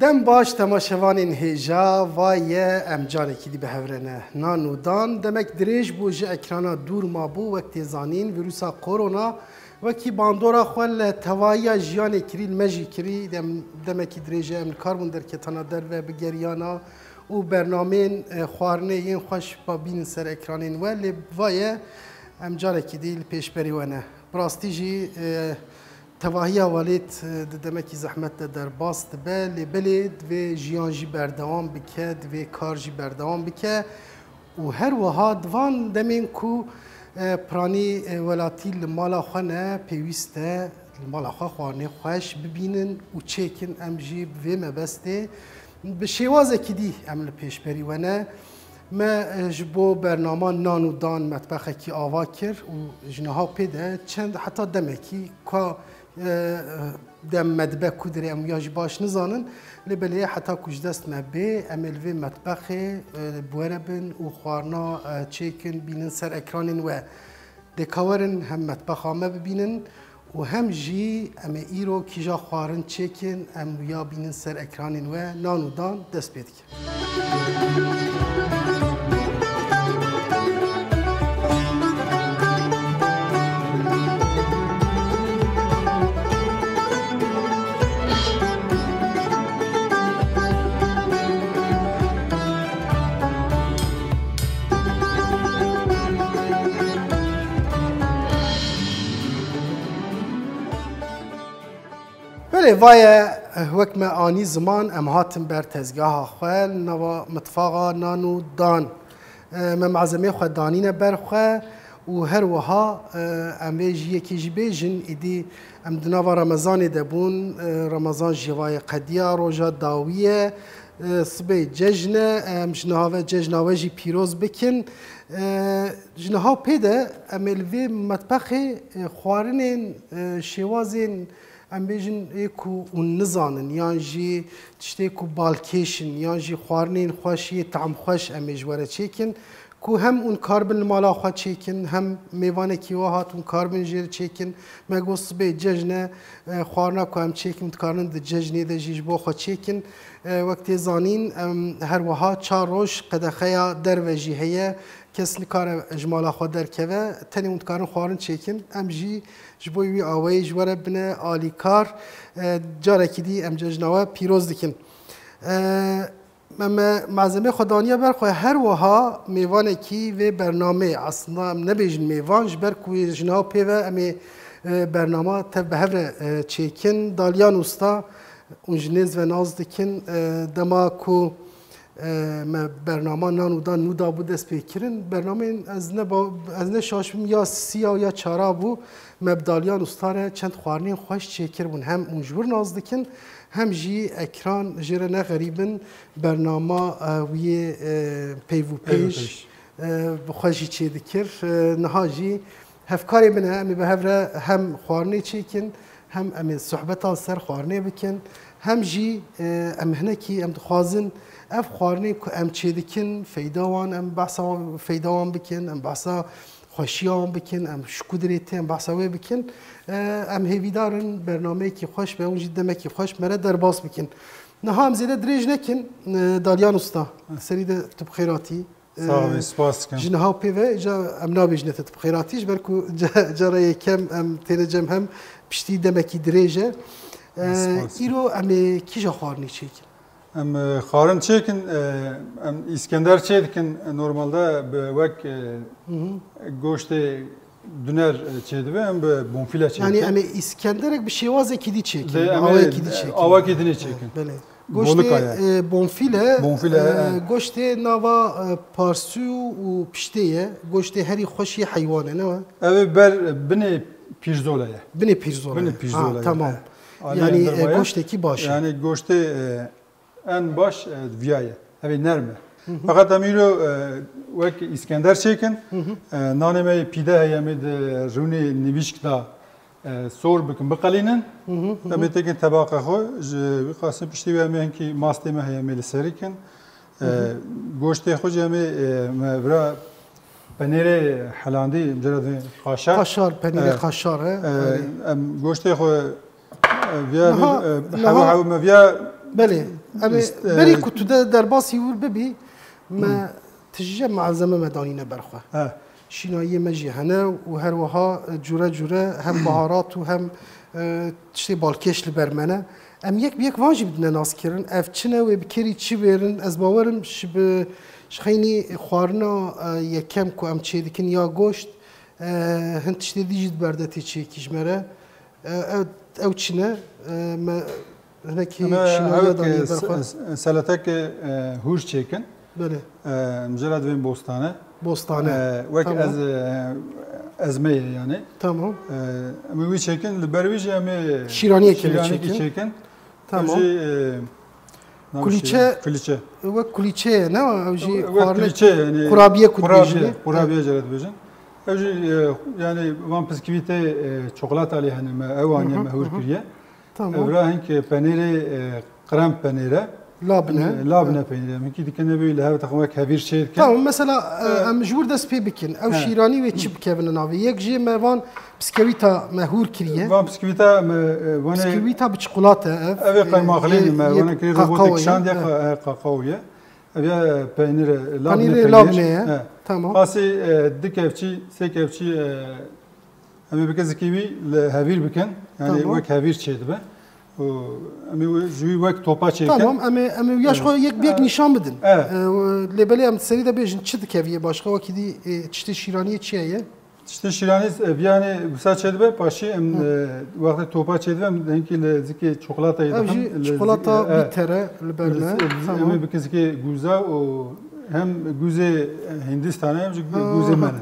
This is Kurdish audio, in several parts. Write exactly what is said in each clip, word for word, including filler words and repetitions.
Dem baş temaşevanên hêja, va ye em carekî dî bi hev re ne. Nan û dan demek dirêj bû ji ekrana dûr mabû, wek tê zanîn, vîrusa korona wekî bandora xwe li tevahiya jiyanê kirî, li me jî kirî, dem, demekî dirêj e em li kar bûn derketana derve, bi geriyana û bernameyên, e, xwarinê yên xweş ba bînin ser ekranên we, lê va ye em carekî dî li pêşberî we ne. Bi rastî jî, e, tevahiya welêt, e, di demekî zehmet de derbas dibe, lê belê divê jiyan jî berdewam bike, divê kar jî berdewam bike û her wiha di van demên ku, e, piranî, e, welatî li mala xwe ne, pêwîst e li mala xwe xwarinê xweş bibînin û çêkin, em jî bi vê mebestê bi şêwazekî dî em li pêşberî we ne. Me, e, ji bo bernama nan û dan metbexekî ava kir û ji niha pê de çend heta demekî ka, e, dem me dibe ku dirê em ya jî baş nizanin. Lê belê heta ku ji dest me bê, em ê li vê metbexê, e, bi we re bin û xwarina, e, çêkin, bînin ser ekranên we. Dê ka werin hem metbexa me bibînin û hem jî em ê îro kîja xwarin çêkin, em ya bînin ser ekranên we, nan û dan dest pê dikin. Belê, vaye, wek me anî ziman, em hatin ber tezgeha xwe, li nava mitfaxa nan û dan. Me malzemeyê xwe danîne ber xwe û her wiha, em vê jî yekê jî bêjin, êdî em di nava Remezanê de bûn, Remezan jî vaye qediya, roja dawî ye, sibê cejn e, em ji niha ve cejna we jî pîroz bikin. Ji niha pê de em ê li vê metbexê, xwarinên, şêwazên, em bêjin, ê ku hûn nizanin, yan jî tiştê ku balkêş in, yan jî xwarinên xweş yê tam xweş em ê ji we re çêkin, ku hem hûn karibin li mala xwe çêkin, hem mêvanekî we hat hûn karibin jê re çêkin. Me got sibê cejn e, e, xwarina ku em çêkin, dikarin di cejnê de jî ji bo xwe çêkin. E, wek tê zanîn, em her wiha çar roj qedexeya derve jî heye. Kes nikare ji mala xwe derkeve, tenê hûn dikarin xwarin çêkin. Em jî ji bo wî awayî ji we re bine alîkar. E, carekî dî em cejna we pîroz dikin. E, me, me malzemeyê xwe daniye ber xwe. Her wiha mêvanekî vê bernameyê, aslında em nebêjin mêvan, ji ber ku ji niha pê ve em ê, e, bernama tev bi hev re, e, çêkin. Dalyan Usta, hûn ji nêz ve nas dikin, e, dema ku E, me bernama nan û dan nû dabû dest pê kirin. Bernameyên ez ne ba-, ez ne şaş bim ya sî ya ya çara bû. Me bi Dalyan Usta re çend xwarinên xweş çêkir bûn. Hem hûn ji wir nas dikin, hem jî ekran jê re ne xerîb in. Bernama, e, wî yê, e, peyv û pêj, e, bi xwe jî çêdikir. E, niha jî hevkarê min e, em ê bi hev re hem xwarinê çêkin, hem em ê sohbeta li ser xwarinê bikin, hem jî, e, em hinekî em dixwazin ev xwarinên ku em çêdikin, feyda wan, em behsa feyda wan bikin, em behsa xweşiya wan bikin, em ji ku dirê tê, em behsa wê bikin. E, em hêvîdar in bernameyekî xweş be, hûn jî demekî xweş me re derbas bikin. Niha em zêde dirêj nekin, e, Dalyan Usta, serî de tu bi xêr hatî. Sağ olun, spas dikim. Ji niha pê ve, îca em nabêjine te tu bi xêr hatî, ji ber ku ca-, cara yekem em têne cem hem piştî demekî dirêj e. Spas dikim. Îro em ê kîja xwarinî çêkin? Em, e, xwarin çêkin, e, em Îskender çêdikin, e, normalde bi wek, e, Hı hı. goştê duner, e, çêdibe, em bi bonfile çêdikin. Yanî em ê Îskenderek bi şêwazekî dî çêkin, Dê bi em ê awayekî dî çêkin. awakî dinê çêkin. Belê. Goştê, Bolika ye. e, bonfîle, Bonfîle, e, e. goştê nava, e, parsû û piştê ye. Goştê herî xweş yê heywan e, ne we? Ev ê ber binê pîrzola ye. Binê pîrzola Binê ye. pîrzola Ha, ye, tamam. e. Aliyê Yani, e, endirma ye. Goştekî baş e. Yani goştê, e, en baş, e, viya ye. Ev ê nerm e. Feqet em îro, e, wek Îskender çêkin, e, nanê me yê pîde heye, em ê di rûnê nivîşk de, e, sor bikin, biqelînin. Em ê tekin tebaqa xwe, ji wî qasê piştî wê em ê hinkî mastê me heye, em ê li serî kin. E, Goştê xwe jî em ê, e, me vira penêrê helandî, em cara dibên qaşar. Qaşar, penêrê E, qaşar e. e, Erê. Em goştê xwe, e, viya, Niha, e, niha hewa hewa me viya Belê. Em ê, ist-, e, berî ku tu de derbasî wir bibî, me tije malzeme me danîne ber xwe. He. Şînayiyê me jî hene û her wiha, e, cure cure hem baharat û hem, e, tiştê balkêş li ber me ne. Em yek bi yek van jî bidine naskirin. Ev çi ne, wê bi kêrî çi bêrin? Ez bawerim ji bi, ji xeynî xwarina, e, yekem ku em çêdikin ya goşt, e, hin tiştê dî jî di ber de tê çêkî ji me re. E, ew, ew çi ne? E, me hinekî Em ê şînayî hewek, danî e, ber xwe. se-, se-, seletek, e, hûr çêkin. Belê. E, em jê re divên bostane. Bostane. E, wek Tamam. ez, e, ezme ye yani. Tamam. E, em ê wî çêkin, li ber wî jî em ê Şîraniyekê lê şîraniyekî çêkin. çêkin. Tamam. Ew jî, e, navê Kulîçe, şî-, kulîçe. Wek kulîçe ye, ne? Ew jî Wek xwarine kulîçe yani. Kurabiye ku Kurabiye, dibêjin. kurabiye jê re dibêjin. Ew jî, e, yani van piskvîtê, e, çokolata lê hene me, ew aniye Hı hı, me hûr hı hı. kiriye. Tamam. Evra hink penêrê, e, krem penêre. Labne. E, labne penêre. Hinkî dikine bê li hev texwe wek hevîr çê dikin. Tamam, mesela, e, E, em ji wir dest pê bikin. Ew He. şîranî wê çi bikevine navê? Yek jê me van biskewîta me hûr kiriye. Van biskewîta me, e, vanê Biskewîta bi çikolata ev. Ev ê E, qeymaxlî yê, me, yê vanê kirê robotik kakaoyê. şandiye He. qa-, e, kakaoyê. Ev ya peynîre, labne Panîrê peynîr. labne ye. He. Tamam. Qasî, e, du kevçî, sê kevçî, e, em ê bikin zikî wî li hevîr bikin. Yani Tamam. wek hevîr çê dibe. Û em ê ji wî wek topa çêkin. Tamam, em ê, em ê ya ji xwe yek bi yek E, nîşan bidin. e. E, lê belê em serî de bêjin çi dikeviye başqa wekî dî, e, tiştê şîraniyê çi heye? Tiştê şîranî, e, viyanê wisa çêdibe, paşî em, Hı. e, wextê topa çêdibe, em hinkî li zikê çikolatayê Ev dixin, jî li çikolata zik-, e, bitter e li ber li me. zi-, em Tamam. ê bikin zikê guza û hem guzê Hindistanê hem jî gu-, Ha, guzê ha. me ne.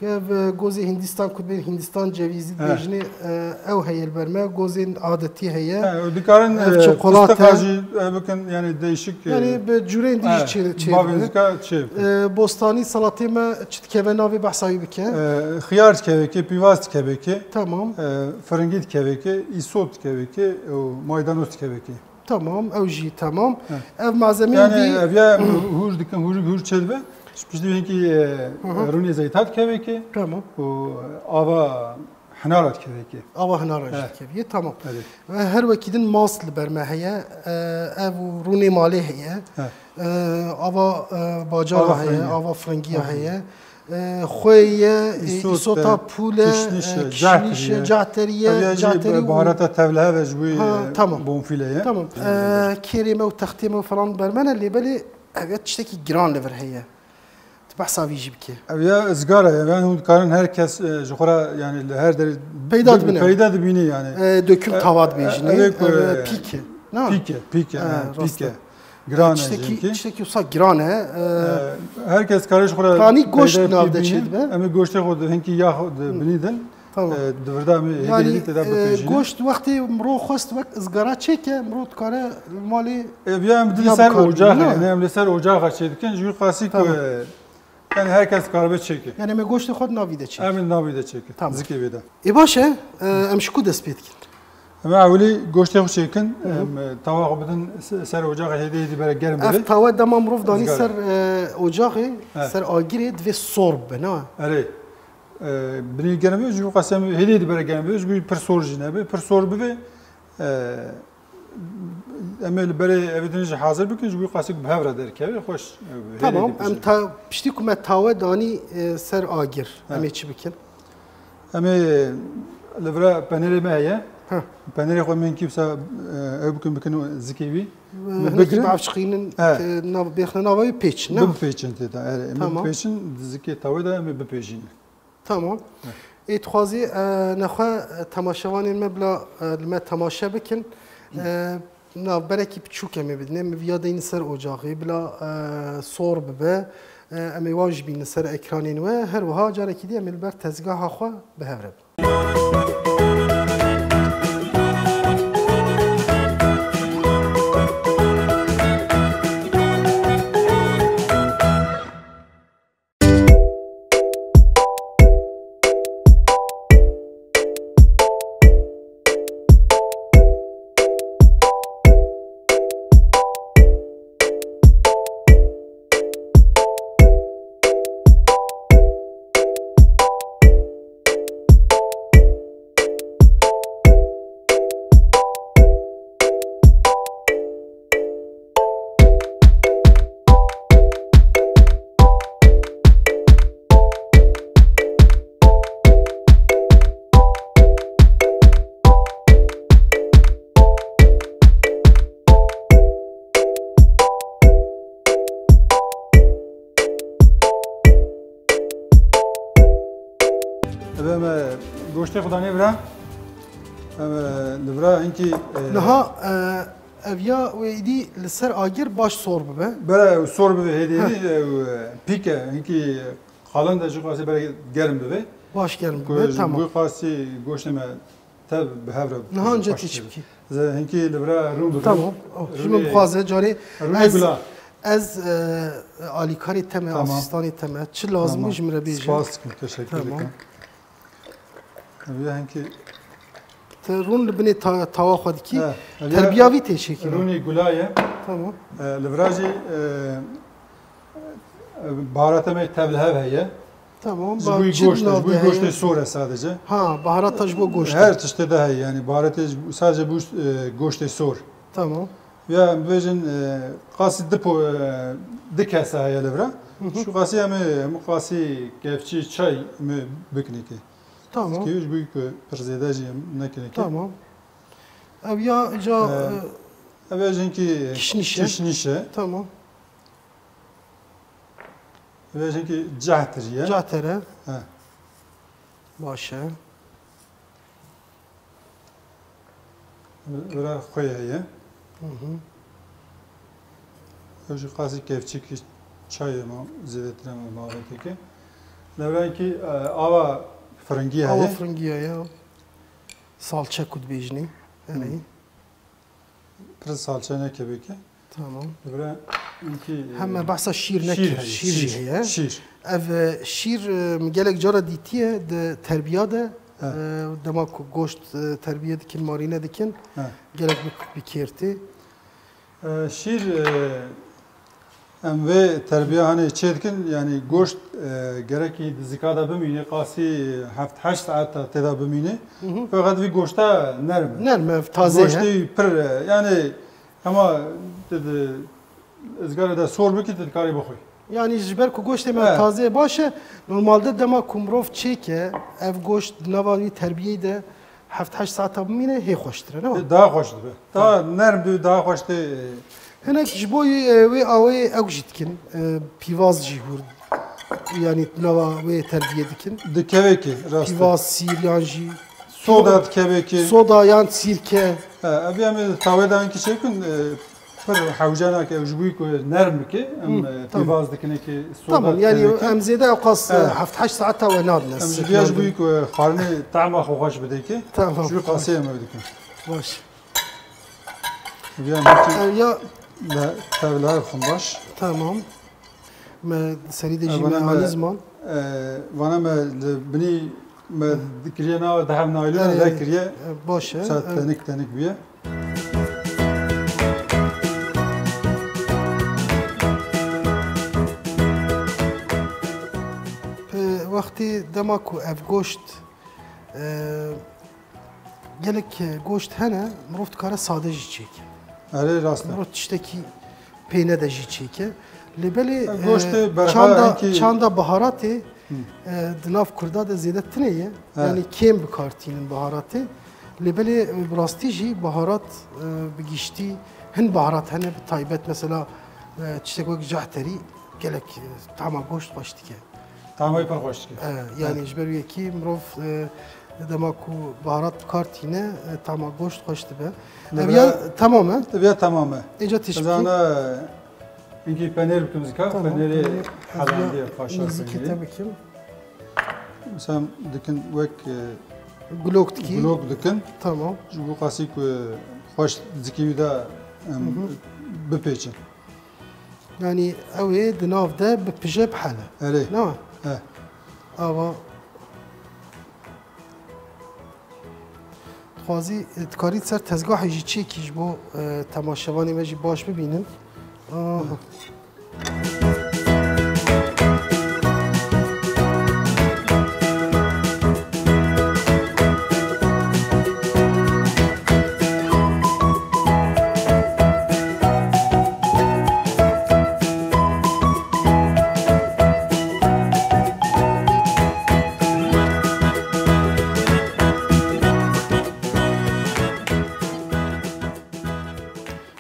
Ev, e, gozê Hindistan ku bên Hindistan cevîzî He. dibêjinê, e, ew heye li ber me, gozên adetî heye. He, dikarin, Ev e, çikolata. fistiqa jî, e, bikin, yani değişik, e, Yani bi cûreyên dî jî he, çê-, çê bavên dibe. zika çê bikin. E, bostanî salatê me çi dikeve navê behsa wî bike? E, xiyar dikevekê, pîvaz dikevekê, Tamam. e, firingî dikevekê, îsot dikevekê, û maydanoz dikevekê. Tamam, ew jî tamam. He. Ev malzemeyên Yani dî ev ya hûr dikin, hûr, hûr çêdibe. Ji piştî hinkî, e, Hı hı. rûnê zeyta dikevekê. Tamam. Û ava hinara dikevekê. Ava hinara jî He. dikeviyê, tamam. Evet. Ve her wekî din mast li ber me heye. E, ev û rûnê malê heye. He. E, ava, e, bacara Ava heye, firingiya. ava firingiya Hı hı. heye. E, xwê ye, e, Îsot îsota e, pûl e, kişniş e, e, kişniş e, cahterî ye. cahterî ye, Ev ya jî cahterî û baharata tevlihev e ji bo, Ha, e, tamam. bonfîle ye. Tamam. E, kêrê me û textê me û falan ber me ne, lê belê ev ya tiştekî giran li vir heye. Tu behsa vî jî bikê. Ev ya izgara ye. Yani hûn dikarin her kes, e, ji xwe re, yani li her derê Peyda bi-, dibine. peyda dibînî yani. E, döküm E, tava e, dibêjin, ev ê e? ku, Ev, e, e, pîk e. Na? pîk e, pîk e, Ha, e, rast pîk e. e. Giran e Tiştekî, jî hinkî. tiştekî wisa giran e, e, E, her kes kare ji xwe re Tanî goşt peyda nav de pîk çê bîne. dibe? Em ê goştê xwe di hinkî ya xwe di Hı. binî din. Tamam. E, di vir de em ê hêdî Yani, hêdî tê de e, bipêjîne. goşt wextê mirov xwest wek izgara çêke, mirov dikare li malê E, viya em di li ya ser bikar ocaxê, bîne. yani em li ser ocaxa çê dikin, ji wî qasî ku, Tamam. e, yani her kes karibe çêke. Yani em ê goştê xwe di navî de çêke. Em ê navî de çêke. Tamam. Zikê vê de. Ê baş e, e, em ji ku dest pê dikin? Em ewilî goştê xwe çêkin, Hı hı. em, e, tawa xwe bidin se-, ser ocaxê hêdî hêdî bere germ bibe. Ev tawe dema mirov danî Izgara. ser, e, ocaxê, He. ser agirê divê sor bibe, ne? Erê. E, binî germ bibe, ji bo qasî em hêdî hêdî bere germ bibe, ji bo pir sor jî nebe, pir sor bibe, e, em ê li berê evê din jî hazir bikin, ji bo qasî bi hev re derkeve, xweş, e, hêdî Tamam, hêdî em bijî. ta-, piştî ku me tawe danî, e, ser agir, He. em ê çi bikin? Em ê li vira penêrê me heye. Heh. Penêrê xwe em hinkî wisa, e, ew bikin, bikin zikê wî. Hinekî bigirin. Bavçixînin, He. e, nav, bêxne nava wî pêç, ne? Bipêçin tê de, erê. Em ê Tamam. bipêçin, di zikê tawê de em ê bipêjînin. Tamam. Heh. Ê dixwazî, e, nexwe, e, temaşevanên me bila, e, li me temaşe bikin. E, navberekî piçûk em ê bidinê. Min viya deynin ser ocaxê. Bila, e, sor bibe. E, em ê wan jî bînin ser ekranên we. Her wiha carekî dî em ê li ber tezgaha xwe bi hev re bin. Goştê xwe danê vira. Em, e, li vira hinkî, e, Niha, e, ev ya wê êdî li ser agir baş sor bibe. Bere ew sor bibe hêdî Heh. hêdî, ew, e, pîk e, hinkî qalin de ji qasî bere germ bibe. Baş germ Ku bibe, ji tamam. Wî qasî goştê me tev bi hev re Niha ji anca baş tê çi dibe. bikî? Ze hinkî li vira rûn bibe. Tamam. Oh, ji Rûnê, min bixwaze carê rûnê ez, gula. ez, e, alîkarê te me, Tamam. asistanê te me. Çi lazim bû Tamam. ji min re bêje. Spas dikim, teşekkür Tamam. dikim. Ev ya hinkî Te rûn li binê ta-, tawa xwe dikî. He, ev ya Terbiya vî tê çêkî. rûnê gula ye. Tamam. E, li vira jî, e, e, baharata me tev li hev heye. Tamam, Ji ba-, bo çi goştê, nav ji bo de goştê heye? sor e sadece. Ha, baharata ji bo goştê. Her tiştê de heye, yani baharatê ji bo, sadece bo, e, goştê sor. Tamam. Ya bibêjin, e, qasî du po-, e, du kese heye li vira. Hı hı. Şu qasî em ê, em qasî kevçî çay em ê bikinê ki. Tamam. Ki ji bo ku pir zêde jî em nekinê ki. Tamam. Ev ya ca, Ee, e, ev ê jinkî kişnîş e. kişnîş e. Tamam. Ev ê jinkî cehtir ye. Cehtir e. He. Baş e. Vira xwe heye. Hı hı. Ew jî qasî kevçîkî çayê ma zêdetir em mavekeke. Lewrenkî, e, ava firingî Ava heye. firingî heye. Salçe ku dibêjinê. Erê. Hı. Pir salçe neke bike. Tamam. Li vira hinkî, e, Heme behsa şîr şîr nekir, heye, şîr jî şîr, heye. şîr. Ev, e, şîr, e, min gelek cara dîtiye di terbiya de, He. e, dema ku goşt, e, terbiye dikin, marîne dikin, He. gelek bi, bi kêr tê. E, şîr, e, em vê terbiya hanê çê dikin, yani goşt, e, gerekî di zika de bimîne, qasî heft heşt saet de tê de bimîne. Hı hı. Feqet vî goşta nerm e. Nerm e, taze ye. Goştê wî pir, e, yani Hema tu di izgarê de sor bikî, tu dikarî bixwî. Yanî ji ber ku goştê me Eh. tazê baş e, normalde dema ku mirov çêke, ev goşt di nava wî terbiyeyê de heft heşt saeta bimîne, hê xweştir e, ne wa? Daha xweş dibe. Daha nerm dibe, daha xweş tê. Hinek ji bo, e, wê awê ew jî dikin, e, pîvaz jî hûr, yanî di nava wê terbiyê dikin. Dikeve ki, rast e. Pîvaz, sîr yan jî Soda dikeve ki. Soda yan sîrke. He, ev em ê tawê de hinkî çêkin, e, pir hewce nake, ew ji bo ku nerm bike, em, Hı, e, tamam. pîvaz dikin ki soda Tamam, yani dikeve ki. em zêde ew qas, e, He. heft heşt saeta we nadine. Em ji vê ji bo ku xwarinê tehma xwe xweş bide ki, Tamam. ji wî qasê em ew dikin. Baş. Vê em hinkî Ev ya le tevla xwe baş. Tamam. Me serî de jî Vana me me, anî ziman. e, vana me li binî me dikiriye na dehem naylona Erê, vekiriye. e, baş e. Sa E, tenik tenik bûye. E, wextî dema ku ev goşt, e, Gelek, e, goşt hene, mirov dikare sade jî çêke. Erê, rast e. Mirov tiştekî pê nede jî çêke. Lê belê, E, goştê e, berha çanda, enkî çanda baharatê, Hı. e, di nav Kurda de zêde tune ye. He. Yanî kêm bi kar tînin baharatê. Lê belê, e, bi rastî jî baharat, e, bi giştî hin baharat hene, bi taybet mesela, e, tiştek wek jahterî gelek, e, tama goşt xweş dike. Tamay pir xweş dike. E, yanî He. ji ber wê yekî mirov, e, dema ku baharat bi kar tîne, e, tama goşt xweş dibe. Li Ev vira ya tamam e? Ev ya tamam e. Êca tişbî. Ez ana hinkî penêr bikim zika, Tamam, penêrê penêr. Ez ya helandiye paşa nêzîkî penêrê. te bikim. Mesela dikin wek, e, Gulok dikî. gulok dikin. Tamam. Ji bo qasî ku xweş zikî wî de, em, Hı hı. bipêçin. Yanî ew ê di nav de bi pije bihele. Erê. Ne? He. Ava. Dixwazî, dikarî ser tezgahê jî çêkî ji bo, e, temaşevanê me jî baş bibînin. Aha.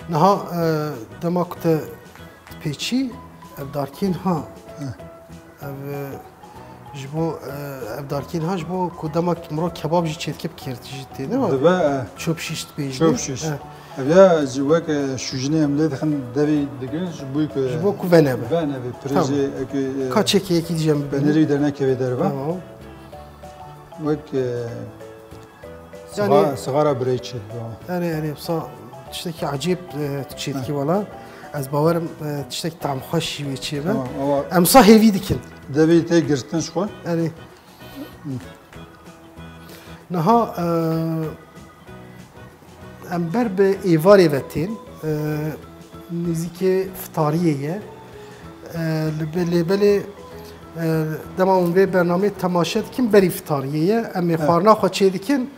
Niha, e, dema ku te dipêçî, ev darkên ha. Heh. Ev, e, Ji bo, e, ev darkên ha, ji bo ku dema mirov kebab jî çêdike bi kêrtî jî tê, ne? Dibe, e. Çöp şiş dibêjin. Çöp şiş. E. Ev ya ji wek, e, şûjinê em lê dixin devî digrin, ji bo ku, ji bo ku venebe. Venebe, pirêjê, tamam. Eke, e, ka çekê yekî dî jî em bibînin. Peynirê wî dernekeve derve. Tamam. Wek, e, Yanî siga-, sigara birê çi, ya. Erê, erê, wisa tiştekî ecêb, e, tu çêdikî, heh, wala. Ez bawerim, e, tiştekî tamxweş jî wê çêbe. Tamam, ama em wisa hêvî dikin. Devê tê girtin ji xwe. Erê. Hı. Niha, e, em ber bi êvarê ve tên, e, nêzîkê fitariyê ye. E, li be-, lê belê, e, dema hûn vê bernameyê temaşe dikin, berî fitariyê ye. Em ê, he, xwarina xwe çêdikin,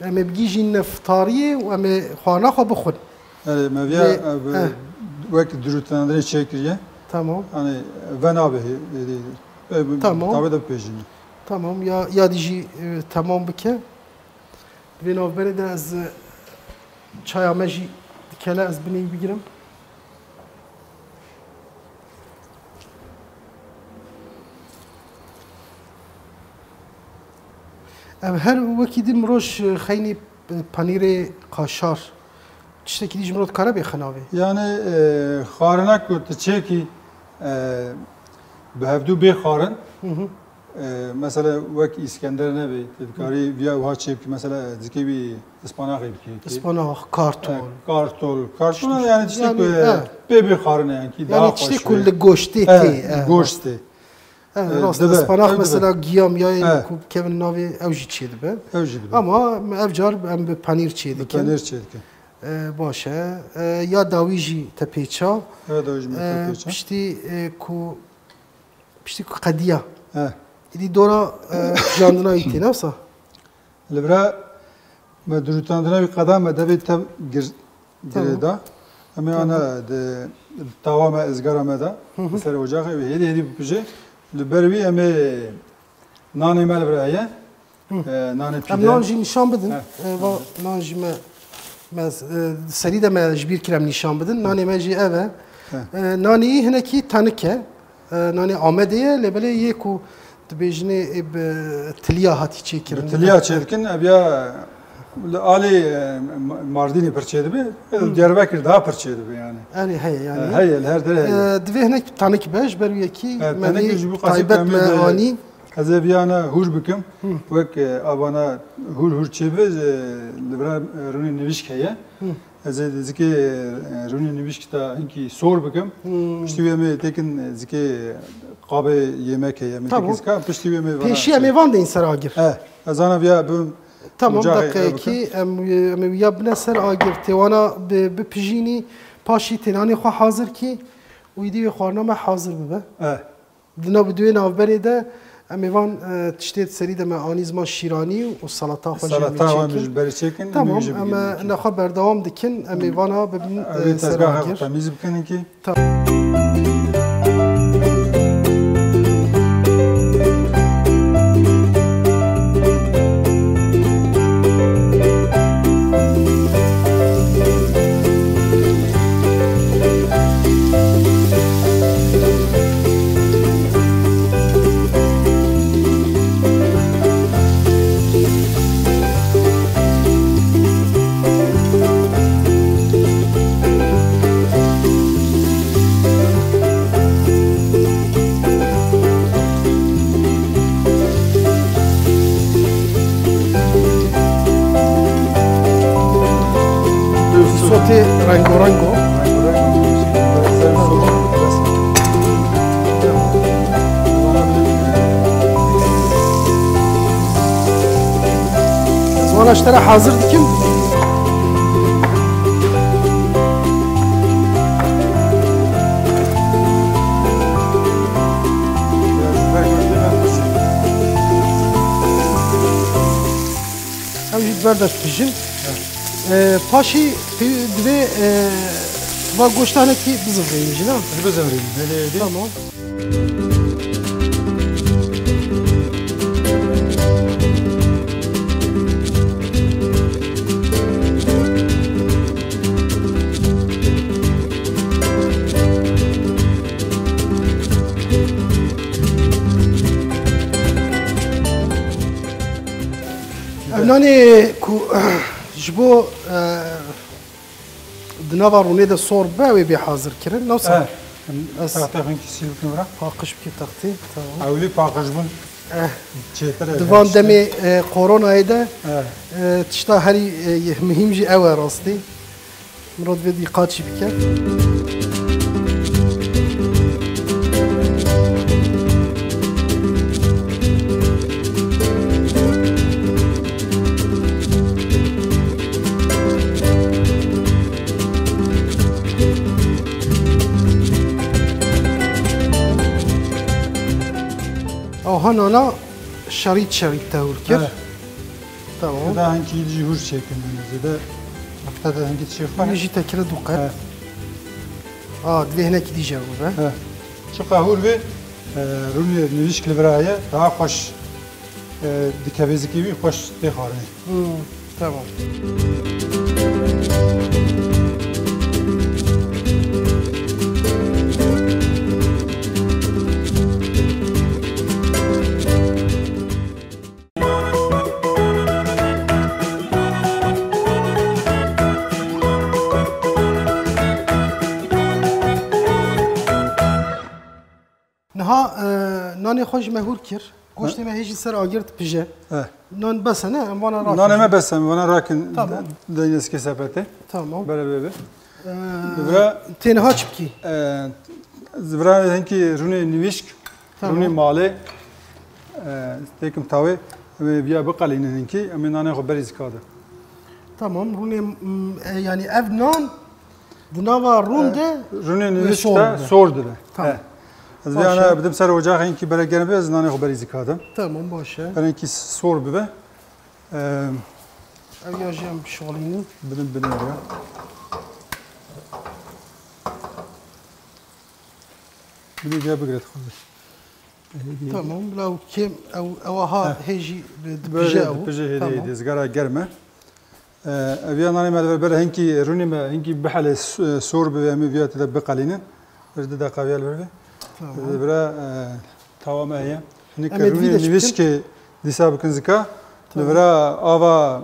em ê bigihîjîne fitariyê û em ê xwarina xwe bixwin. Erê, me viya, lê, e, bi, he, wek dirûtnandinê çêkiriye. Tamam. Yanî, venabe, e, e, e, tamam, tavê de bipêjîne. Tamam, ya, ya dî jî, e, temam bike. Di vê navberê de ez, e, çaya me jî dikele, ez binê wî bigirim. Ev her wekî din miroj, e, xeynî, e, panîrê kaşar, tiştekî dî ji mirov dikare bêxe navê? Yanî, e, xarina ku tu çêkî, e, bi hevdû bê xarin, hı hı. E, mesela wek Îskender nebe, tu dikarî viya wiha çê bikî, mesela zikê wî ıspanaxê bikî. Ispanax, kartol. E, kartol. Kartol yanî tiştê, yanî, ku, e, he, pê bê xarine, yanî, yanî daha tiştê xweş ku wê. Li goştê, he, tê, he, goştê. He, e, rast, dibe, ıspanax ew dibe. Mesela giya miyayê, he, ku kevin navê ew jî çêdibe. Ew jî dibe. Ama ev car em bi panîr çêdikin. Bi panîr çêdikin. E, baş e. E, ya dawî jî te pêça. Ya dawî jî me, e, te pêça. Piştî, e, ku Piştî ku qediya. He. Êdî dora, e, pijandina wî tê, ne wisa? Li vira me dirûtandina wî qeda me devê tev gir-, tamam, girê da. Em ê, tamam, ana di, di tawa me, ızgara me da. Hı hı. Li ser ocaxê wê hêdî hêdî bipije. Li ber wî em ê nanê me li vira heye. Hı. E, nanê pîde. Em nan jî nîşan bidin. He. E, va nan jî me, me, e, serî de me ji bîr kir em nîşan bidin. Nanê me jî ev e. He. E, nanê wî hinekî tenik e. E, nanê Amedê ye, lê belê yê ku dibêjinê ê bi tiliya hatî çêkirin. Bi tiliya çêdikin, ev ya li alê, e, Ma-, Mardînê pir çêdibe, e, hı, Diyarbekir daha pir çêdibe yani. Erê, heye yani. E, heye, li her derê heye. E, divê hinek tenik be, ji ber wî yekî, e, me vî taybet me anî. Ez ê viyana hûr bikim. Hı. Wek, e, avana hûr hûr çêbe, e, li vira, e, rûnê nivîşk heye. Hı. Ez ê zikê, e, rûnê nivîşk ta hinkî sor bikim. Hı. Piştî wê em ê têkin, e, zikê qabê yemek heye. Em ê, tamam, têkin zika, piştî wê em ê vana. Pêşî em ê van deyin ser agir. E, ez ana viya bim. Tamam, ocaxê, e, deqeyekî, bikim. Em, em ê wiya bine ser agir. Tê wana bi-, bipijînî, paşî tê nanê xwe hazir kî. Û îdî wê xwarina me hazir bibe. E. Di nav, di wê navberê de em ê van, e, tiştê di serî de me anî ziman şîranî û salata xwe jî em ê çêkin. Salata wan jî li berê çêkin, tamam, em ê jî em, bigihînin, e, kî nexwe berdewam dikin, em ê vana bibin, e, ser agir. Ew ê tezgaha xwe temîz bikin kî. Tamam. Sotê rengorengo. Ez wana ji te re hazir dikim. Ew jî di ber de dipijin. E, paşî pê-, divê, e, va goştanekî bizivirînin jî, ne? Bizivirînin, hêdî, hêdî. Tamam. Nanê ku ji bo, e, di nava rûnê de sor be, wê bê hazir kirin. Newsa Eh, ez taxtê xwe kî sîl bikin vira. Paqij bike taxtê. Tamam. Ewlî paqij bûn Eh, çêtir e, di van hêştir. Demê, e, koronayê de, Eh. e, tişta herî, e, muhîm jî ew e rastî. Mirov divê dîqat jî bike. Aha nana şerît şerît te hûr kir. Evet. Tamam. Heda hinkî jî hûr çêkin, zêde hafta de hinkî çê xwe. Yê jî tekire du qet. Evet. A, divê hinekî dî jê bibe. Evet. Çiqa hûr be, e, rûnê nivîşk li vira heye, daha xweş, e, dikeve zikê wî xweş tê xwarinê. Hmm, tamam. Niha, e, nanê xwe jî me hûr kir. Goştê me hê jî ser agir dipije. He. Nan bes e, ne? Em vana rakin. Nanê me bes e, em vana rakin. Tamam. De-, deyneskê sepetê. Tamam. Bere bebe. E, Zivra tê niha çi bikî? E, zivra hinkî rûnê nivîşk, Tamam. Rûnê malê, e, têkim tawê, em ê viya biqelînin hinkî, em ê nanê xwe berî zika de. Tamam, rûnê, m, e, yani ev nan di nava rûn de Rûnê nivîşk sor de dibe. Sor dibe. Tamam. He. Ez viyana bidim ser ocaxê hinkî bere germ be, ez nanê xwe berî zika de. Tamam, baş e. Bere hinkî sor bibe. E, Ev ya jî em bişolînin. Bidim, bidim ya. Binê viya bigire dixwaze. Tamam, bila ew kêm, ew, ew ha hê jî dipije ew. Dipije hê dê, dê, zigara germ e. E, ev ya nanê me li ber hinkî rûnê me hinkî bihelê s-, sor bibe, em ê viya tê de biqelînin. Ji du deqa viya li ber be. Tamam. Li vira, e, tawa me heye. Hinek rûnê nivîşkê dîsa bikin zika. Li vira ava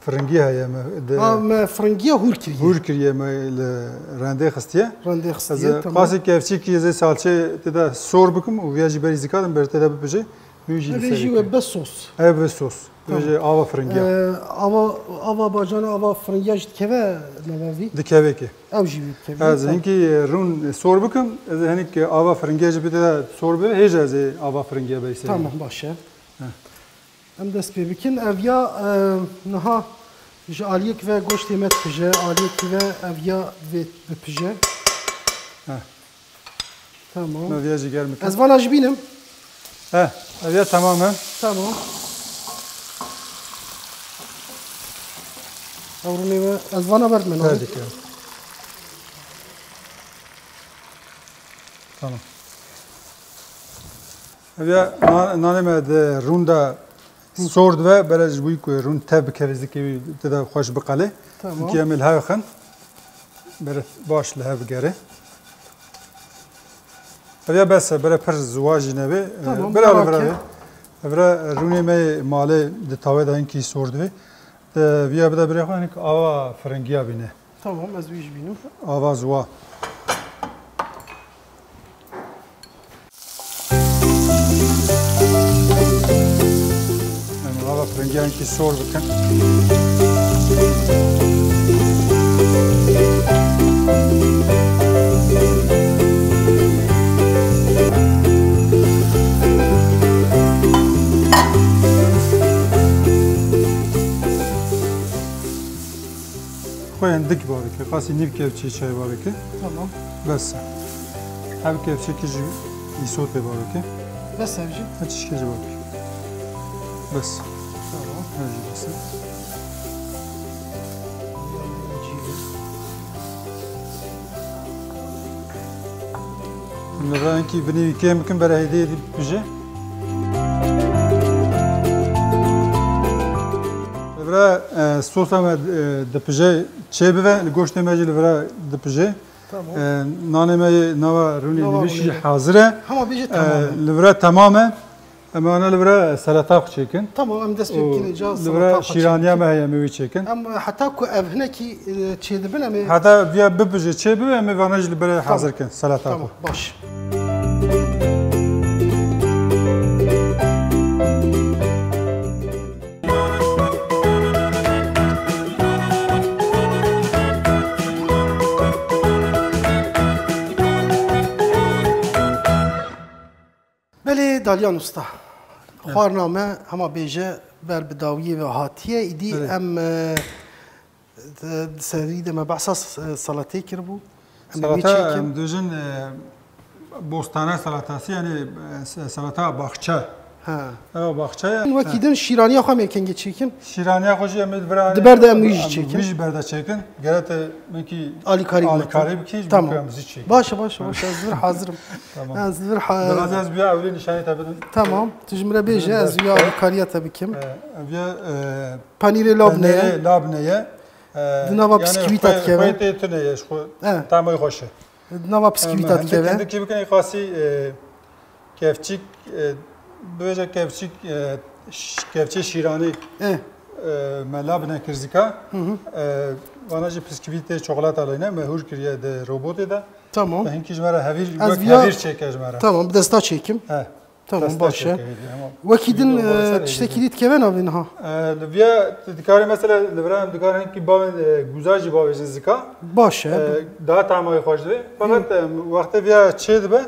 Firingî heye me. Ha, me firingiya hûr kiriye. Hûr kiriye me li rendê xistiye. Rendê xistiye, tamam. Ez qasî kevçîkî zê salçê tê de sor bikim û viya jî berî zika dim ber tê de bipije. Wî jî li ser jî we bes sos. Ev bes sos. Tamam. Wê jî ava firingiya. Ee, ava, ava bacana, ava firingiya jî dikeve nava vî? Dikeve ki. Ew jî wî dikeve. Ez hinkî rûn sor bikim, ez hinik ava firingiya jî bi tê de sor bibe, hêja ez ê ava firingiya berî ser. Tamam, baş e. Em dest pê bikin. Ev ya, e, niha ji aliyek ve goştê me dipije, aliyek ve ev ya vê bipije. Heh. Tamam. Me viya jî germ bikin. Ez vana ji bînim. Heh, ev ya tamam e. Tamam. Ew rûnê me, ez vana berdime. Berdike. Tamam. Ev ya na-, nanê me di rûn de sor dibe, bere ji bo ku rûn tev bikeve, zikê wî tê de xweş biqelê. Tamam. Hinkî em ê li hev xin. Bere baş li hev bigere. Ev ya bes e, bere pir ziwa jî nebe. Tamam, bere li vira vê. Vira rûnê me yê malê di tawê de hinkî sor dibe. Te viya bide birê xwe, hinek ava firingiya bîne. Tamam, ez wî jî bînim. Ava ziwa. Em ava firingiya hinkî sor bikin. Xwe hindik bavike, qasî nîv kevçî çay bavike. Tamam. Bes e. Hev kevçekî jî îsotê bavike. Bes ev jî? Her çişkê jî bavike. Bes. Tamam. Ev jî bes e. Li rengî binî wî kêm bikin, bere hêdî hêdî bipije. Li vira, e, sosa me, e, dipije çê bibe, li goştê me jî li vira dipije. Tamam. E, nanê me yê nava rûnê nivîşk jî hazir e. Hema bêje tamam e. E, li vira temam e. Em ana li vir e selata xwe çêkin. Tamam, em dest pê bikin, êca li vir e şîraniya me heye, em ê wî çêkin. Em heta ku ev hinekî, e, çêdibin, em ê heta viya bibije çê bibe, em ê vana jî li vir e hazir kin selata xwe. Tamam, baş. Belê Dalyan Usta, xwarina me hema bêje ber bi dawiyê ve hatiye. Îdî em, e, di, di serî de me behsa s-, salatê kiribû. Em ê wî çêkin. Em dibêjin, e, bostane salatası, yani, e, se-, salata baxçe. Ha. Ew baxçe ye. Wekî din şîraniya xwe em ê kengê çêkin. Şîraniya xwe jî em ê di vir e, di ber de em wî jî çêkin. Wî jî ber de çêkin. Gere te wekî alîkarî bikî, ji bo ku em zî çêkin. Baş e, baş e, baş e. Ez li vir hazir im. Tamam. Ez li vir ha- Biraz ez bir ewlê nîşanê te bidim. Tamam. Tu ji min re bêje, ez viya alîkariya te bikim. E, viya, e, panîrê labne ye. Panîrê labne ye. E, di nava bisküvîta dikeve. Xwê tê tune ye, ji xwe tamay xweş e. Di nava bisküvîta dikeve. Hindikî bikin, qasî, e, kevçîk, e, bibêje kevçîk, e, ş-, kevçê şîranî, e, me labne kir zîka. E, vana jî bisküvîtê çokolata leyne, me hûr kiriye di robotê de. Tamam. Me hinkî ji me re hevîr, wek hevîr çêke ji me re. Tamam, bi desta çêkim. He. Tamam, baş e. Wekî din, e, tiştekî dî dikeve navê niha? E, li viya dikarê mesela li vir e em dikarin hinkî bavên, e, guza jî bavêjin zika. Baş e. E, daha tamay xweş dibe. Fakat, e, wextê viya çê dibe,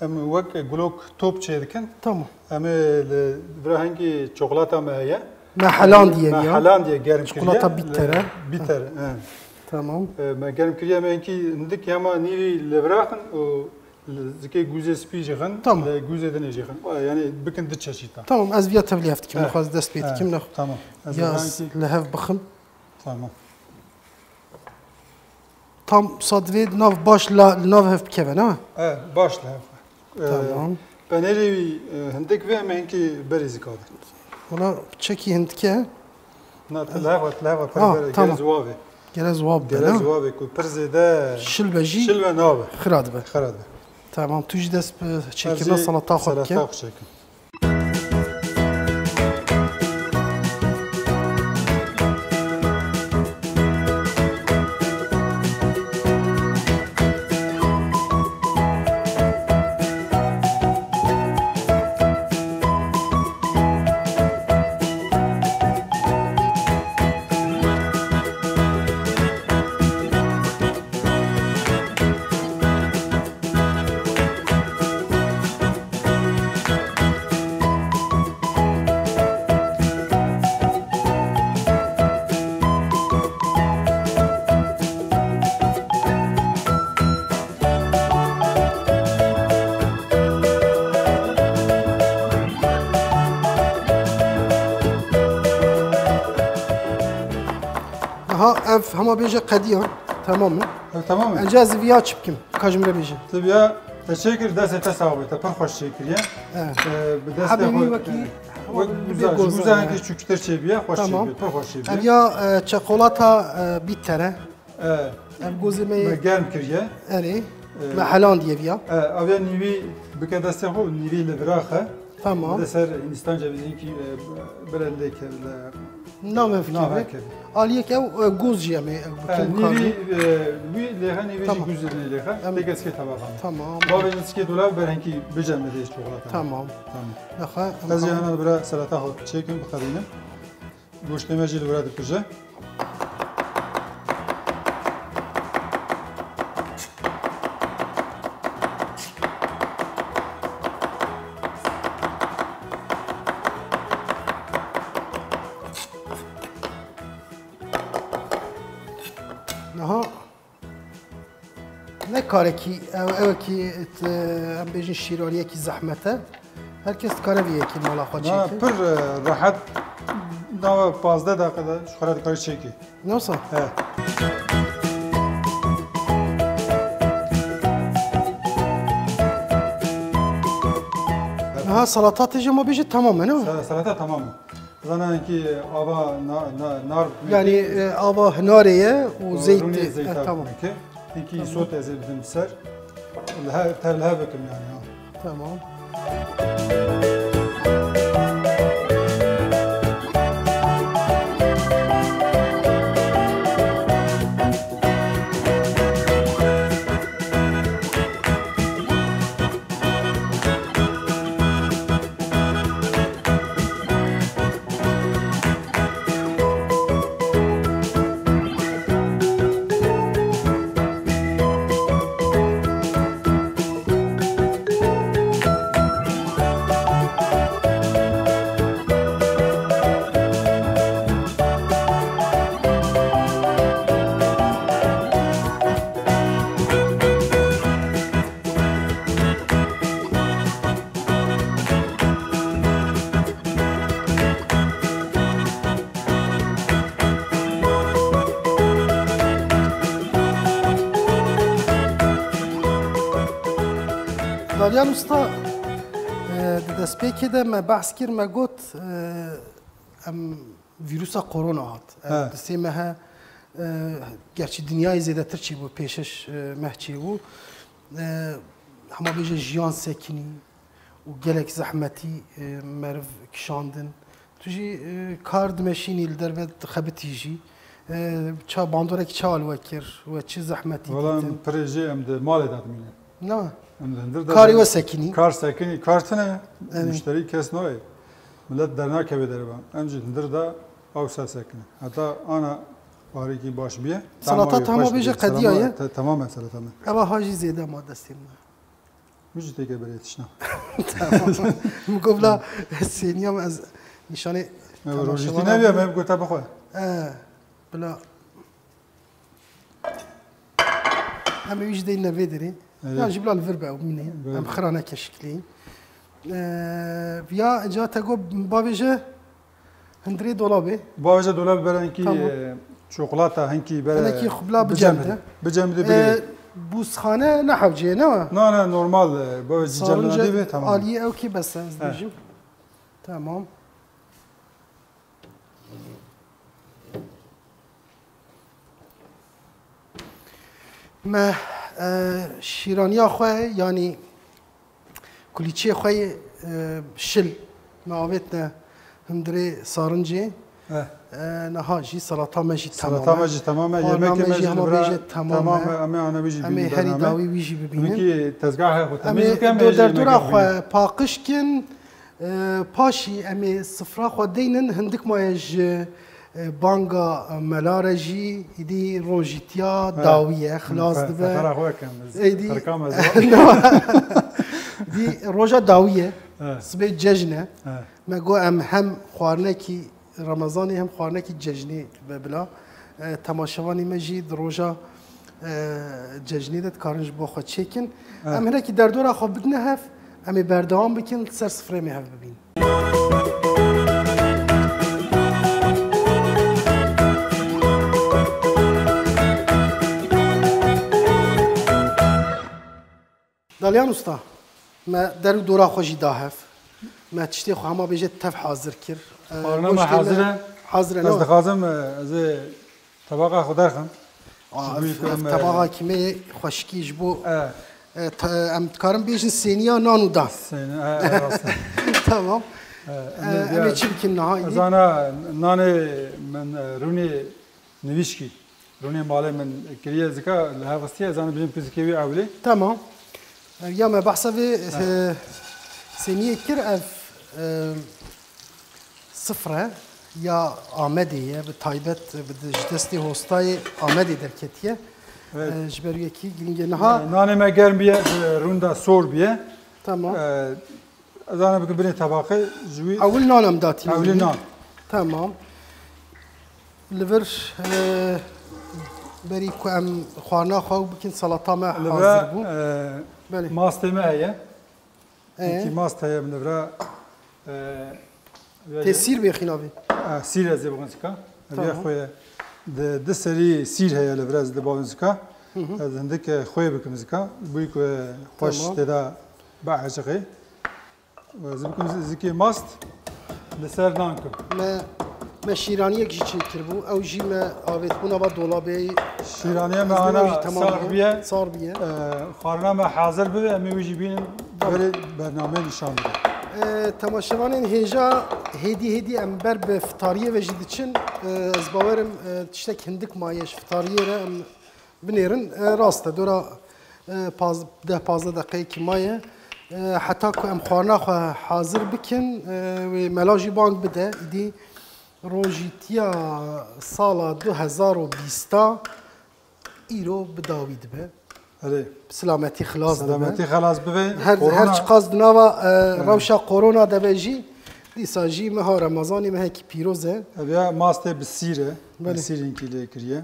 em wek gulok top çê dikin. Tamam. Em ê li vir e hinkî çokolata me heye. Me helandiye viya. Me helandiye germ kiriye. Çokolata bitter e. Bitter, he. Tamam. E, me germ kiriye, me hinkî hindik hema nîvî li vir axin û Li zikê guzê spî jî xin, tamam, li guzê dinê jî xin. Yanî bikin du çeşîta. Tamam, ez viya tevlî hev dikim, eh, nexwaz dest pê dikim, eh, nexwe. Tamam. Ez ya ez li hev bixim. Tamam. Tam sa divê nav baş la, li nav hev bikeve, ne? Eh, baş li hev. Eh, tamam. Penêrê wî, eh, hindik vê, em hinkî berê zîka be. Wala çekî hindike. Na, tu leheva, tu leheva, pir, ah, bere, tamam. Gere ziwavê. Gere ziwab be, gere ziwavê ku pir zêde şil be jî, şil be nabe. Xira dibe. Xira dibe. Tamam, tu jî dest bi çêkirina salata xwe bike. Salata xwe çêkin. Aha, ev hema bêje qediyan. Tamam e. Ev tamam e. Ence ez viya çi bikim? Ka ji min re bêje. Tu viya te çêkir, destê te sax be, te pir xweş çêkiriye. Evet. Ee, bi destê xwe, wekî, e, wek wek guza, ji guza hinkî çûktir çêbiye, xweş çêbiye, pir xweş çêbiye. Ev ya, e, çikolata, e, bitter e. E, ev gozê me, me germ kiriye. Erê. E, me helandiye viya. E, ev ya nîvî bike destê xwe, nîvî li viraxe. Tamam. Bi de ser Hindistan cevizînkî, e, bire lê kevle. Navê fikir. Navê fikir. Aliyek ew, e, goz jî em ê, e, bikin. Nîvî, e, wî lêxe, nîvî jî guzirine lêxe. Tamam. Têke sikê tebaqan. Tamam. Bavê sikê dolab ber hinkî bicem de çikolata. Tamam. Tamam. Nexe. Ez jî hemen bira salata xwe çêkim, bixerînim. Goştê me jî li vira dipije. Niha ne karekî, ew, ewekî, t-, em bêjin şîraniyekî zehmet e. Her kes dikare vê yekê mala xwe çêke. Pir, e, rehet, nava pazdeh deqe de ji xwe re dikarî çêkî. Nasıl? He. Aha, salata tê jî ma bêje tamam e, ne? Sa-, salata tamam e. Zana ki ava na-, na-, nar. Yani, e, ava hinarê ye û zeyt, rûnê e, zeyta, tamam. Ki, ki, tamam. Îsot ez ê bidim ser. Li he-, tev li hev bikim yani, ha. Tamam. Dalyan Usta, e, di destpêkê de me behs kir, me got, e, em vîrusa korona hat. Ev He. di sê mehe, e, gerçî dinyayê zêdetir çêbû, pêşeş, e, meh çêbû. E, hema bêje jiyan sekinî û gelek zehmetî, e, meriv kişandin. Tu jî, e, kar dimeşînî li derve dixebitî jî. E, ça bandorekî ça li we kir? We çi zehmetî Valla em dîtin? pirê jê em di malê de dimînin. Na. Em di hundir de Karê de we sekinî. Kar sekinî, kar tune, Erê. muşterî kes nayê. Millet dernakeve dervan. Em jî hundir de ew ser sekine. Heta ana parêkî baş bîye. Salata Tamam, tamam hoş bêje bîye. qediya Salama ye. te-, tamam e salata me. Eva ha jî zêde ma destê min. Min jî têke berê tişna. Tamam. Min got bila sêniya min ez nîşanê Me temaşevanan rojîtî nebiya, me bigota bixwe. E, bila. Em ê wî jî deyne vê derê. Evet. Ya jî bila li vir be û mîne. Evet. Em xira neke şiklî. E, ya ca te got bavêje hundirê dolabê. Bavêje dolabê bere hinkî, Tamam. e, çikolata, hinkî bere Hinekî xwe bila bicemde. bicemde. Bicemde E, bigirê. Bûzxane ne hewce ye, ne wa? Na, ne, normal, e, bavêje Sarınca cemde be, tamam. aliyê ew kê bes e, ez He. dibêjim. Tamam. Me, e, şîraniya xwe, yanî kulîçeyê xwe yê, e, şil me avêtine hundirê sarincê. Eh. E, niha jî salata me jî Salata temam e. me jî temam e, Xwarina yemekê me me jî jî hema li vir e, bêje temam temam e. e, em ê ana wî jî Em ê bînin herî bernameya. dawî wî jî bibînin. Hinkî tezgahê xwe Em temîz ê bikin, em ê derdora jî xwe yemekê bînin. paqij kin. E, paşî em ê sifra xwe deynin, hindik maye ji, e, banga, e, mela re jî îdî rojîtiya He. dawî ye, xilas Fe-, dibe. fetara xwe kem, ez Êdî qirka me zor. Dî roja dawî ye. He. Sibê cejn e. He. Me got em hem xwarinekî Remezanê hem xwarinekî cejnê be bila. E, temaşevanê me jî di roja, e, cejnê de dikarin ji bo xwe çêkin. Evet. Em hinekî derdora xwe bidine hev, em ê berdewam bikin, li ser sifrê me hev bibîn. Dalyan Usta, me der û dora xwe jî da hev. Me tiştê xwe hema bêje tev hazir kir. E, Xwarina me goştê me hazir e. hazir e, ne Ez wa? dixwazim, e, ez ê tebaqa xwe derxim. Aa, Ji bo ev, ku ev em, e, tebaxa kî me yê xweşikî ji bo, E. e, te-, em dikarin bêjin sêniya nan û dan. Sêni-, e, e, rast e. Tamam. E, E, em ê em ê diya-, çi bikin niha Ez îdî? ana nanê min, e, rûnê nivîşkî. Rûnê malê min kiriye zika, li hev xistiye, ez ana bijim ku zikê wî ewlê. Tamam. Ya me behsa vê, e, sêniyê kir, ev, e, sifre ya Amedê ye, bi taybet, bi, ji destê hostayê Amedê derketiye. Evet. E, ji ber wî yekî girîng e niha. Nanê me germ biye, bi rûnda sor biye. Tamam. E, Ez ana bikim binê tebaqê ji wî Ewil nan em datîne Ewlî wî. nan. Tamam. Li vir, e, berî ku em xwarina xwe bikin, salata me Li hazir vir, bû. e, Belê. mastê me heye. E? Wekî mast heye min li vir, e, Tê sîr bêxî navê. E, sîr ez ê bixwin zika. Ev Tamam. ya xwe ye. Di, di serî sîr heye li vir ez dibavin zika. Hı hı. Ez hindik, e, xwê bikim zika. Bûyî ku xweş Tamam. tê de bieciqê. Ez bikim zi-, zikê mast li ser nan kim. Me, me şîraniyek jî çêkiribû. Ew jî me avêtbûna va dolabê. Şîraniya me Ez ana jî temam sar bû. biye. Sar biye. Ee, xwarina me hazir bibe, em ê wî jî bînin, berê bernameyê nîşan bide. Ee, temaşevanên hêja hêdî hêdî em ber bi fitariyê ve jî diçin. Ee, ez bawerim, e, tiştek hindik maye ji fitariyê re em Binêrin, e, rast e, dora, e, paz-, deh pazdeh deqeyekî maye. E, heta ku em xwarina xwe hazir bikin, e, wê mela jî bang bide. Îdî rojîtiya sala du hezar û bîsta îro bi dawî dibe. Erê. Bi silametî xilas dibe. Selametî xelas bibe. Her, Korona her çiqas di nava, e, Evet. rewşa korona de be jî, dîsa jî meha Remezanê mehekî pîroz e. Ev ya mastê bi sîr e. Belê. Bi sîrinkî lê kiriye.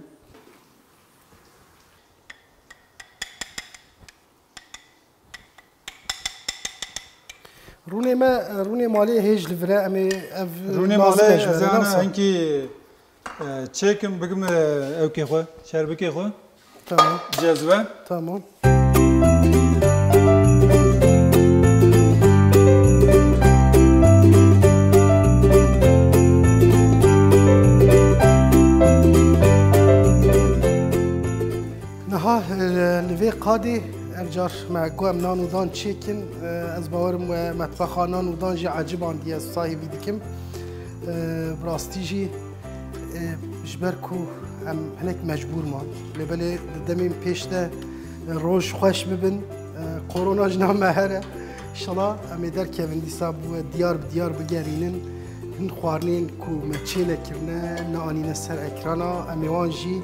Rûnê me, rûnê malê hêj li vir e, em ê ev Rûnê malê lazim e ji ez we re, ana nasıl? hinkî, e, çêkim, bikim, e, ewkê xwe, şerbikê xwe. Tamam. Cezve. Tamam. Li vê qadê ev car me got em nan û dan çêkin. Ez bawerim we metbexa nan û dan jî ecibandiye, ez sahibî dikim. Bi rastî jî, ji ber ku em hinek mecbûr man. Lê belê di demên pêş de roj xweş bibin, korona jina me here. Înşallah em ê derkevin dîsa bi we diyar bi diyar bigerînin. Hin xwarinên ku me çênekirine, neanîne ser ekrana, em ê wan jî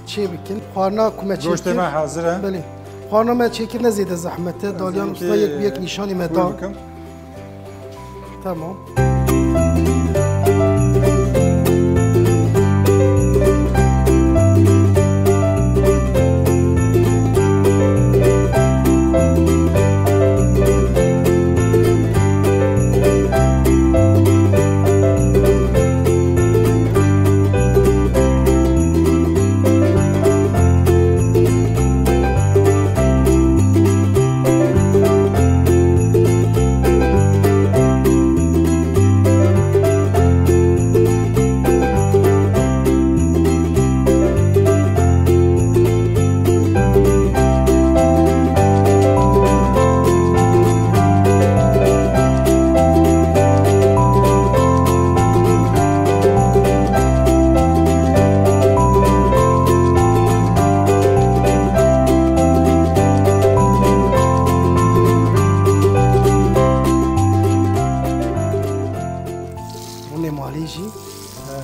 çê bikin. Xwarina ku me çêkir. Goştê me hazir e. Belê. Xwarina me çêkir ne zêde zehmet e. Dalyan Usta yek bi yek nîşanî me da. Tamam. Rûnê malê jî, e,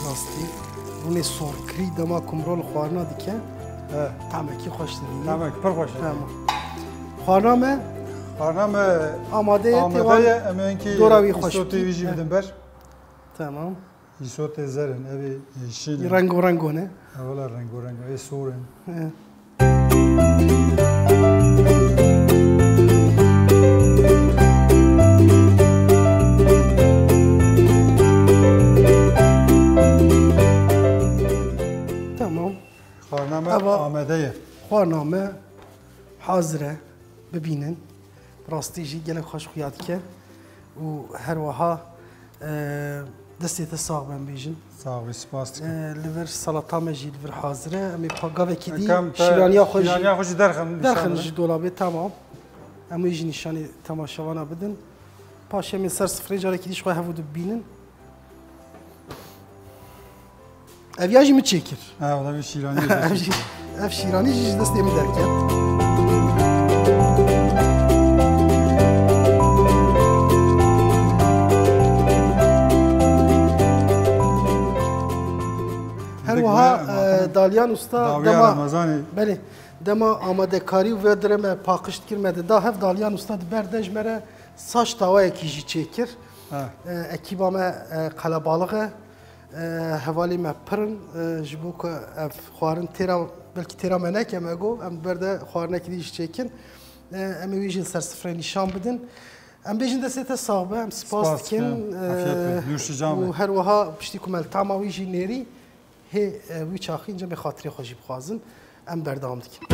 rastî, rûnê sorkirî dema ku mirov li xwarina dike, e, tamekî xweş dibîne. Tamekî pir xweş e. Tamam. Xwarina me, xwarina me amade ye, amade ye. Em ê hinkî dora wî xweş îsotê wî jî bidin ber. Tamam. Îsotê zer in, ev ê şîn in. Rengo rengo ne? Ew wela rengo rengo, ê sor in. He. Tamam. Xwarina me amade ye. Xwarina me hazir e. Bibînin. Rastî jî gelek xweş xuya dike û her wiha, e, destê te sax be em bêjin. Sax bî, spas dikim. E, li vir salata me jî li vir hazir e. Em ê pa gavekî dî şîraniya xwe jî, şîraniya xwe jî derxin, derxin nîşan ji dolabê, tamam. Em wê jî nîşanî temaşevana bidin. Paşê em ê ser sifrê carekî dî ji xwe hev û du bibînin. Ev ya jî min çêkir. Ha, o da bir şîranî. Ev jî, ev şîranî jî ji destê min derket. Her wiha, e, Dalyan Usta dema, belê, dema amadekarî û vê dire me paqij dikir, me dida hev, Dalyan Usta di ber de ji me re saç tawayekî jî çêkir. Ha. E, ekîba me, e, qelebalix e. E, hevalê me pir in, e, ji bo ku ev xwarin têra, belkî têra me neke, me got, em ber de xwarinekî dî jî çêkin. E, em ê wî jî li ser sifrê nîşan bidin. Em bêjin destê te sax be, em spas dikin. Spas dikin. E, afiyet be. Nûş can be. Û her wiha piştî ku me li tama wî jî nêrî, hê, e, wî çaxî, înca em ê xatirê xwe jî bixwazin. Em berdewam dikin.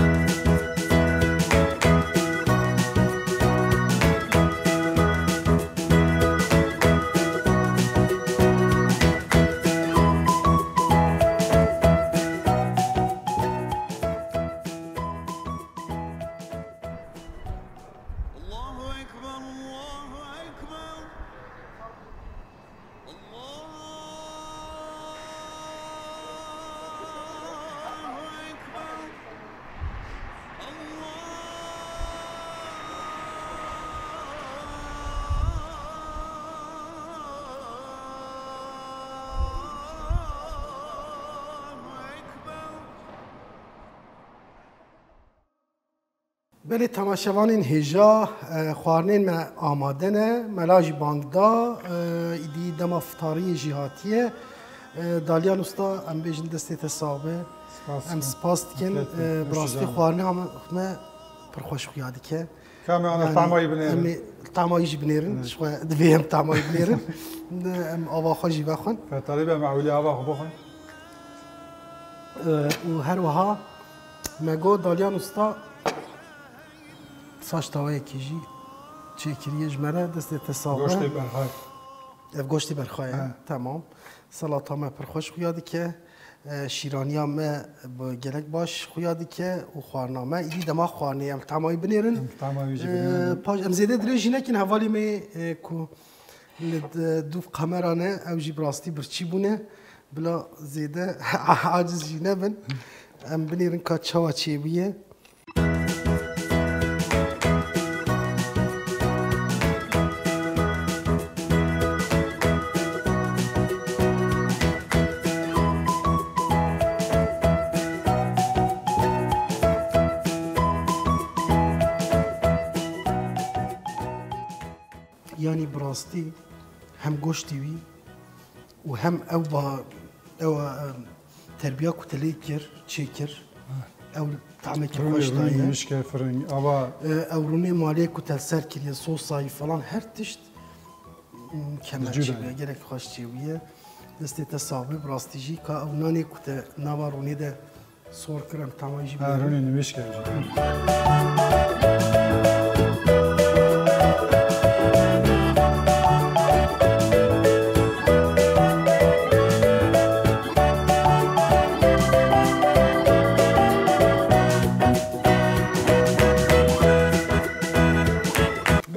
Belê temaşevanên hêja, e, xwarinên me amade ne, mela jî bang da, e, îdî dema fitariyê jî hatiye. E, Dalyan Usta, em bêjin destê te sax be. Spas dikim. Em spas dikin. Afiyet be. E, bi rastî xwarina me pir xweş xuya dike. Ka em ana tamayî binêrin. Em ê tamayî jî binêrin. Evet. Ji xwe divê em tamayî binêrin. Em ava xwe jî vexwin. Fetalî be, em ewilî ava xwe bixwin. E, û her wiha me got Dalyan Usta saç tawayekî jî çêkiriye ji me re, destê te sax be. Goştê berxay. Ev goştê berxay e. He. Tamam. Salata me pir xweş xuya dike. E, şîraniya me bi gelek baş xuya dike û xwarina me. Îdî dema xwarinê em tama wî binêrin. Em tama wî jî E, binêrin. Paş, em zêde dirêj jî nekin, hevalê me, e, ku li d-, dûv kamera ne, ew jî bi rastî birçî bûne. Bila zêde aciz jî nebin. Em binêrin ka çawa çêbûye. Yanî bi rastî hem goştê wî û hem ew ba-, ew, e, terbiya ku te lê kir, çêkir, ew tamekî Rûnê, xweş rûnê daye. Nivîşke, firing, ava. E, ew rûnê malê ku te li ser kiriye, sosayî falan her tişt, mm, mükemmel Cuda çêbûye, ye. Gelek xweş çêbûye. Destê te sax be, bi rastî jî ka ew nanê ku te nava rûnê de sor kir, em tama jî Ha, bînin. Rûnê nivîşke jî.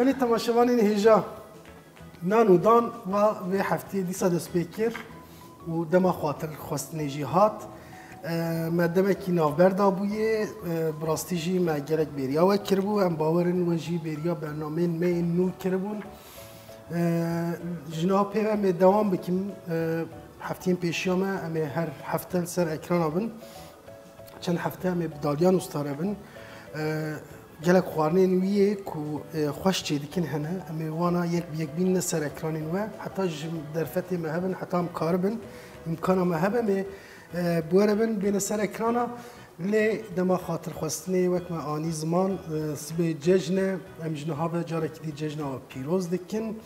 Belê temaşevanên hêja. Nan û dan va vê heftê dîsa dest pê kir û dema xatir xwestinê jî hat. E, me demekî navber dabûyê, e, bi rastî jî me gelek bêriya we kiribû. Em bawer in we jî bêriya bernameyên me yên nû kiribûn. E, ji niha pê ve em ê dewam bikin. E, hefteyên pêşiya me em ê her hefte li ser ekrana bin. Çend hefte em ê bi Dalyan Usta re bin. E, gelek xwarinên wî yê ku, e, xweş çêdikin hene. Em ê wana yek bi yek bînine ser ekranên we. Heta ji derfetê me hebin, heta em karibin, îmkana me hebe, em ê, e, bi we re bin, bêne ser ekrana. Lê dema xatirxwestinê wek me anî ziman, e, sibê cejn e. Em ji niha ve carekî dî cejna we pîroz dikin.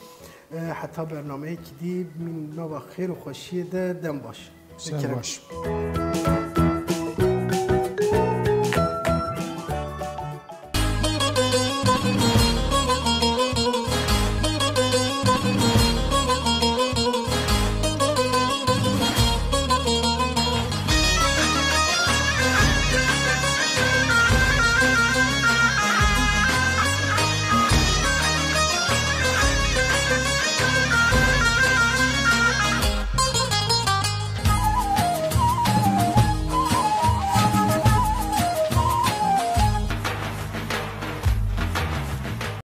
E, heta bernameyekî dî bimînin nava xêr û xweşiyê de, dem baş. Ser Kerem. Baş.